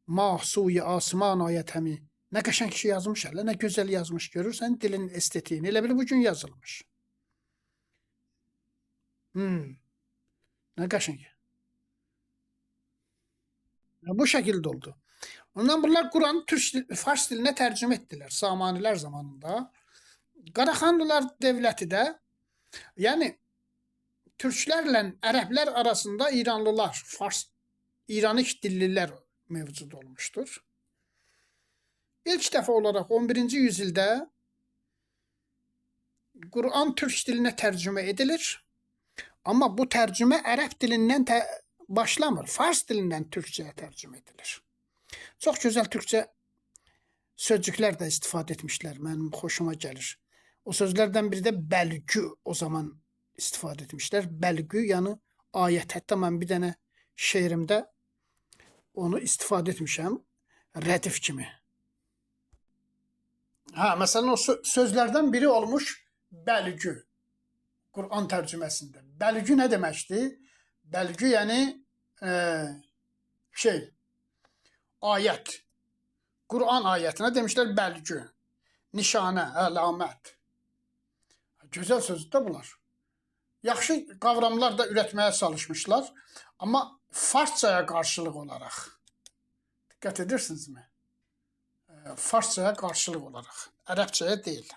mah suyu asman ayətəmi. Nə qəşəng kişi yazmış hələ, nə gözəl yazmış. Görürsən dilin estetiyini. Elə bil bu gün yazılmış. Nə qəşəng. Bu şəkildə oldu. Ondan bunlar Quranı Türk, Fars dilinə tərcümə etdilər Samanilər zamanında. Qaraxanlılar dövləti də, yəni türklərlə ərəblər arasında İranlılar, Fars, İranik dillilər mövcud olmuşdur. İlk dəfə olaraq 11-ci yüzildə Quran türk dilinə tərcümə edilir. Amma bu tərcümə ərəb dilindən başlamır. Fars dilindən türkçəyə tərcümə edilir. Çox gözəl türkçə sözcüklər də istifadə etmişlər. Mənim xoşuma gəlir. O sözlərdən biri də bəlgü o zaman istifadə etmişlər. Bəlgü, yəni ayət. Hətta mən bir dənə şeirimdə onu istifadə etmişəm rədif kimi. Ha, məsələn o sözlərdən biri olmuş bəlgü. Quran tərcüməsində. Bəlgü nə deməkdir? Bəlgü yəni ayət. Quran ayətinə demişlər bəlgü. Nişanə, əlamət. Gözəl sözdür də bunlar. Yaxşı qavramlar da ürətməyə çalışmışlar. Amma Farsçaya qarşılıq olaraq. Diqqət edirsinizmi? Farsçaya qarşılıq olaraq. Ərəbçəyə deyil.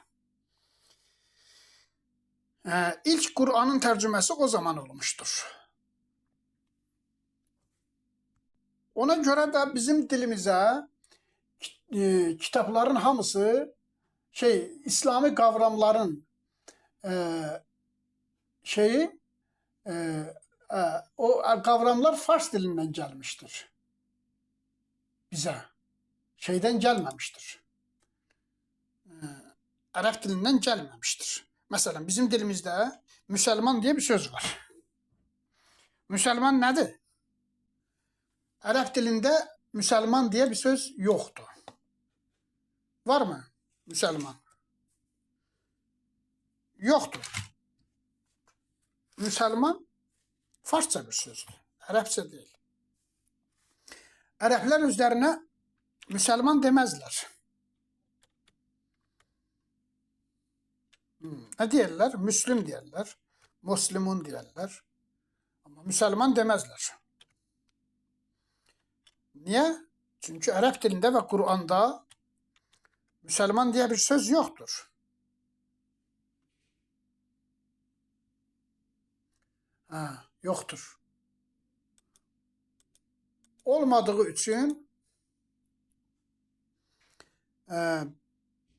İlk Qur'anın tərcüməsi o zaman olmuşdur. Ona görə də bizim dilimizə kitabların hamısı İslami qavramların o qavramlar Fars dilindən gəlmişdir bizə. Şeydən gəlməmişdir. Ərəb dilindən gəlməmişdir. Məsələn, bizim dilimizdə müsəlman deyə bir söz var. Müsəlman nədir? Ərəb dilində müsəlman deyə bir söz yoxdur. Var mı müsəlman? Yoxdur. Müsəlman farsça bir sözdür. Ərəbcə deyil. Ərəblər özlərinə müsəlman deməzlər. Nə deyirlər? Müslüm deyirlər. Muslimun deyirlər. Amma müsəlman deməzlər. Niyə? Çünki ərəb dilində və Quranda müsəlman deyə bir söz yoxdur. Ha, yoxdur. Olmadığı üçün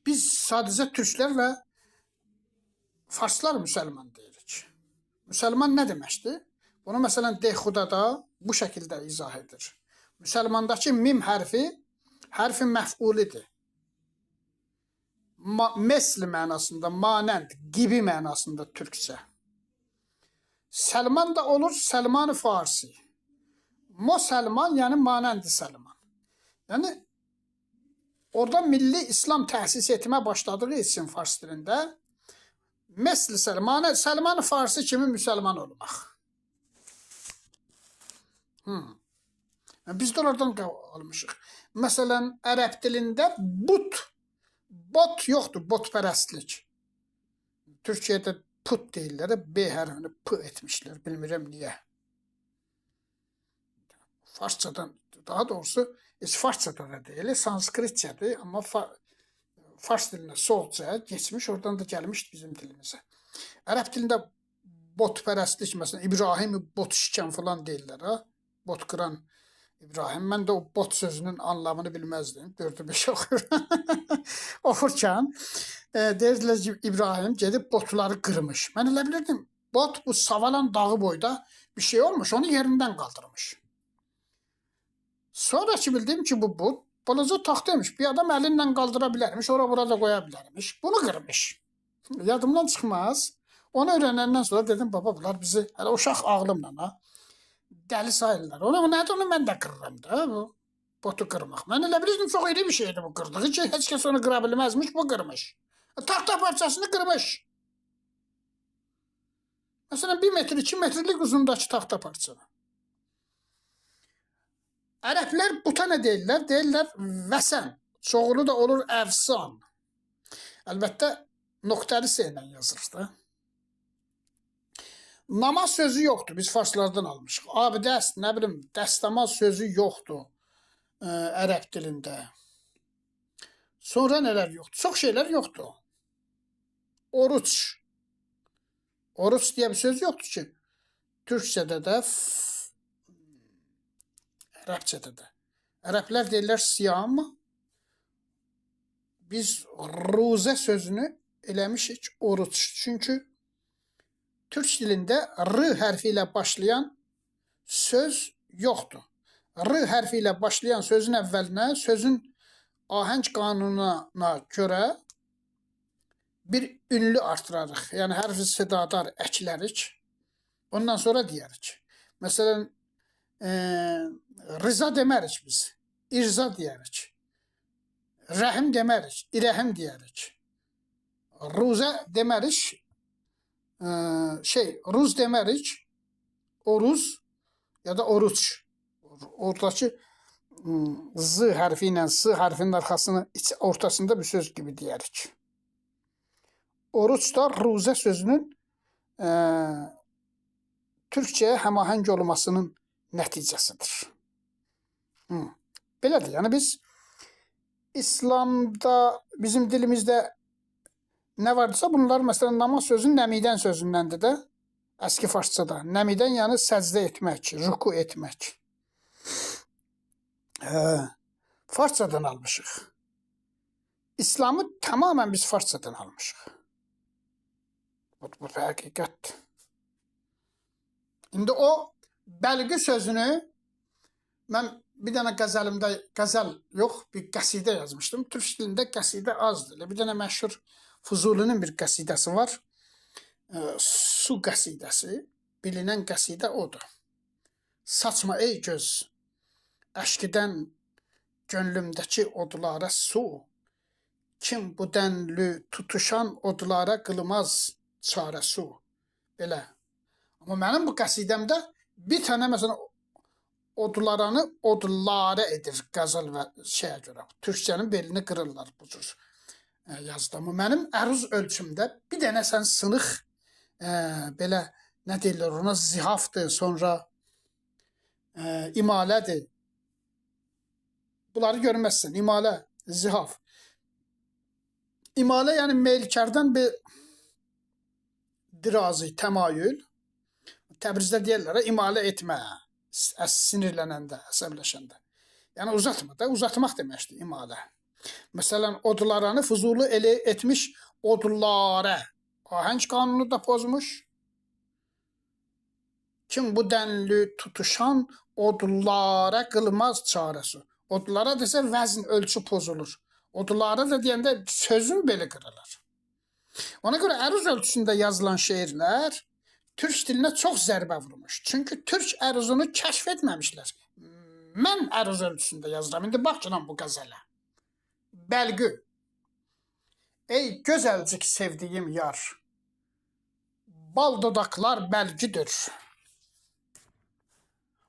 biz sadəcə türklər və Farslar müsəlman deyirik. Müsəlman nə deməkdir? Bunu məsələn Dehxudada bu şəkildə izah edir. Müsəlmandakı mim hərfi hərfi məf'ulidir. Mesl mənasında, manənd, gibi mənasında türkçə. Səlman da olur Səlman-ı Farsi. Mo Səlman, yəni manəndi Səlman. Yəni orada milli İslam təsis etmə başladığı üçün fars dilində Mesl Səlman, Səlman-ı Farsi kimi müsəlman olmaq. Biz də oradan almışıq. Məsələn, ərəb dilində but, bot yoxdur, botpərəstlik. Türkiyədə put deyirlər, B hərfini P etmişlər, bilmirəm niyə. Farsçadan, daha doğrusu, heç Farsçada da deyil, Sanskritçədir, amma Fars dilinə Soğdcaya keçmiş, oradan da gəlmişdi bizim dilimizə. Ərəb dilində botpərəstlik, məsələn, İbrahim bot şikən falan deyirlər, ha? Bot qıran İbrahim. Mən də o bot sözünün anlamını bilməzdim. 4-ü 5 oxurkən deyirdilər ki, İbrahim gedib botları qırmış. Mən elə bilirdim, bot bu Savalan dağı boyda bir şey olmuş, onu yerindən qaldırmış. Sonra ki bildim ki, bu bot balaca taxtaymış. Bir adam əlinlə qaldıra bilərmiş, ora bura da qoya bilərmiş. Bunu qırmış. Yadımdan çıxmaz. Onu öyrənəndən sonra dedim, baba bunlar bizi hələ uşaq ağlımla ha, dəli sayırlar. Ona nədir, onu mən də qırıram da, bu botu qırmaq. Mən elə bilirdim, çox iri bir şeydir bu qırdığı ki, heç kəs onu qıra bilməzmiş, bu qırmış. Taxta parçasını qırmış. Məsələn, 1 metr, 2 metrlik uzundakı taxta parçanı. Ərəblər buta nə deyirlər? Deyirlər vəsən. Çoğulu da olur əfsan. Əlbəttə, nöqtəli S ilə yazılır da. Namaz sözü yoxdur. Biz farslardan almışıq. Abdəst, nə bilim, dəstəmaz sözü yoxdur ərəb dilində. Sonra nələr yoxdur? Çox şeylər yoxdur. Oruc. Oruc deyə bir söz yoxdur ki. Türkçədə də, ərəbcədə də. Ərəblər deyirlər siyam. Biz ruzə sözünü eləmişik oruc. Çünki Türk dilində R hərfi ilə başlayan söz yoxdur. R hərfi ilə başlayan sözün əvvəlinə sözün ahəng qanununa görə bir ünlü artırarıq. Yəni hərfi sedadar əklərik. Ondan sonra deyərik. Məsələn, Rıza demərik biz. İrza deyərik. Rəhim demərik. İrəhim deyərik. Ruzə demərik. Ruz demərik. Oruz ya da oruc. Oradakı Z hərfi ilə S hərfinin arxasını ortasında bir söz kimi deyərik. Oruc da ruzə sözünün Türkçəyə həmahəng olmasının nəticəsidir. Belədir. Yəni biz İslamda bizim dilimizdə nə vardısa bunlar məsələn namaz sözü nəmidən sözündəndir də. Əski farsçada. Nəmidən yəni səcdə etmək, ruku etmək. Farsçadan almışıq. İslamı tamamən biz farsçadan almışıq. Bu həqiqətdir. İndi o bəlgü sözünü mən bir dənə qəzəlimdə, qəzəl yox, bir qəsidə yazmışdım. Türk dilində qəsidə azdır. Bir dənə məşhur Fuzulinin bir qəsidəsi var. Su qəsidəsi, bilinən qəsidə odur. Saçma ey göz, əşkidən gönlümdəki odlara su. Kim bu dənlü tutuşan odlara qılmaz çarə su. Belə. Amma mənim bu qəsidəmdə bir tane məsələn odlaranı odlara edir qəzəl və şeyə görə. Türkçənin belini qırırlar bu cür yazdı. Amma mənim əruz ölçümdə bir dənə sən sınıq belə nə deyirlər ona zihafdır, sonra imalədir. Bunları görməzsən. İmalə, zihaf. İmalə yəni meylkərdən bir dirazi, təmayül. Təbrizdə deyirlər, imalə etmə, sinirlənəndə, əsəbləşəndə. Yəni uzatma da, uzatmaq deməkdir imalə. Məsələn, odlaranı Füzuli elə etmiş odlara. Ahəng qanunu da pozmuş. Kim bu dənlü tutuşan odlara qılmaz çarəsi. Odlara desə vəzn ölçü pozulur. Odlara da deyəndə sözün beli qırılır. Ona görə əruz ölçüsündə yazılan şeirlər Türk dilinə çox zərbə vurmuş. Çünki Türk əruzunu kəşf etməmişlər. Mən əruz ölçüsündə yazıram. İndi bax canım bu qəzələ. Bəlgü. Ey gözəlcik sevdiyim yar. Bal dodaqlar bəlgüdür.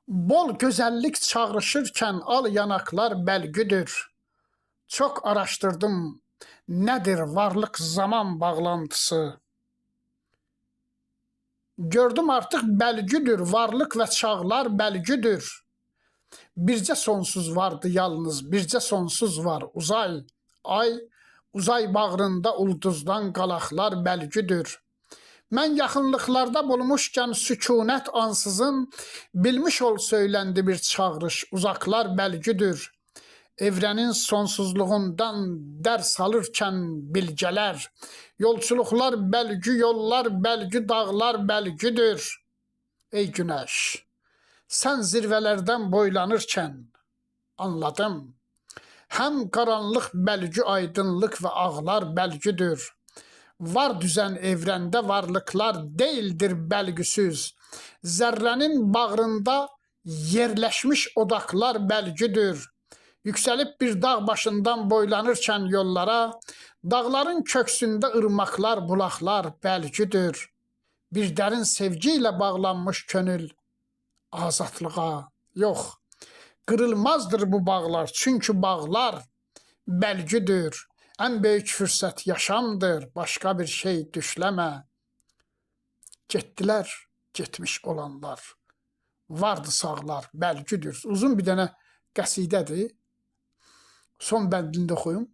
Bol gözəllik çağrışırkən al yanaqlar bəlgüdür. Çox araşdırdım nədir varlıq zaman bağlantısı. Gördüm artıq bəlgüdür, varlıq və çağlar bəlgüdür. Bircə sonsuz vardı yalnız, bircə sonsuz var uzay. Ay, uzay bağrında ulduzdan qalaqlar bəlgüdür. Mən yaxınlıqlarda bulmuşkən sükunət ansızın, bilmiş ol söyləndi bir çağrış, uzaqlar bəlgüdür. Evrenin sonsuzluğundan dərs alırkən bilgələr, yolçuluqlar bəlgü, yollar bəlgü, dağlar bəlgüdür. Ey günəş, sən zirvələrdən boylanırkən anladım. Həm qaranlıq bəlgü, aydınlıq və ağlar bəlgüdür. Var düzən evrəndə varlıqlar deyildir bəlgüsüz. Zərrənin bağrında yerləşmiş odaqlar bəlgüdür. Yüksəlib bir dağ başından boylanırkən yollara, dağların köksündə ırmaqlar, bulaqlar bəlgüdür. Bir dərin sevgi ilə bağlanmış könül azadlığa. Yox, qırılmazdır bu bağlar, çünki bağlar bəlgüdür. Ən böyük fürsət yaşamdır, başqa bir şey düşləmə. Getdilər, Getmiş olanlar. Vardı sağlar, bəlgüdür. Uzun bir dənə qəsidədir. Son bəndini də oxuyum.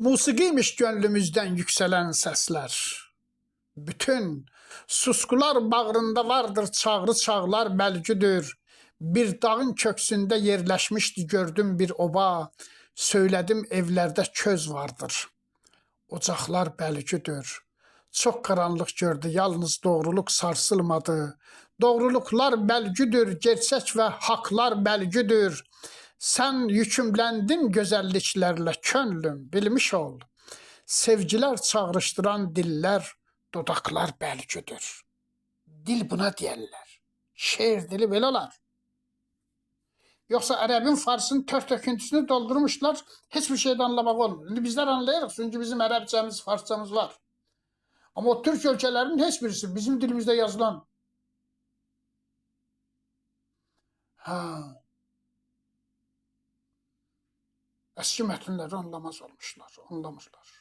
Musiqiymiş gönlümüzdən yüksələn səslər. Bütün suskular bağrında vardır çağrı çağlar bəlgüdür. Bir dağın köksündə yerləşmişdi gördüm bir oba. Söylədim evlərdə köz vardır. Ocaqlar bəlgüdür. Çox qaranlıq gördü, yalnız doğruluq sarsılmadı. Doğruluqlar bəlgüdür, gerçək və haqlar bəlgüdür. Sən yükümləndin gözəlliklərlə könlüm, bilmiş ol. Sevgilər çağrışdıran dillər, dodaqlar bəlgüdür. Dil buna deyərlər. Şeir dili belə olar. Yoxsa ərəbin, farsın tör töküntüsünü doldurmuşlar, heç bir şeydə anlamaq olmur. İndi bizlər anlayırıq, çünki bizim ərəbcəmiz, farsçamız var. Amma o türk ölkələrinin heç birisi bizim dilimizdə yazılan ha, eski mətnləri anlamaz olmuşlar, anlamırlar.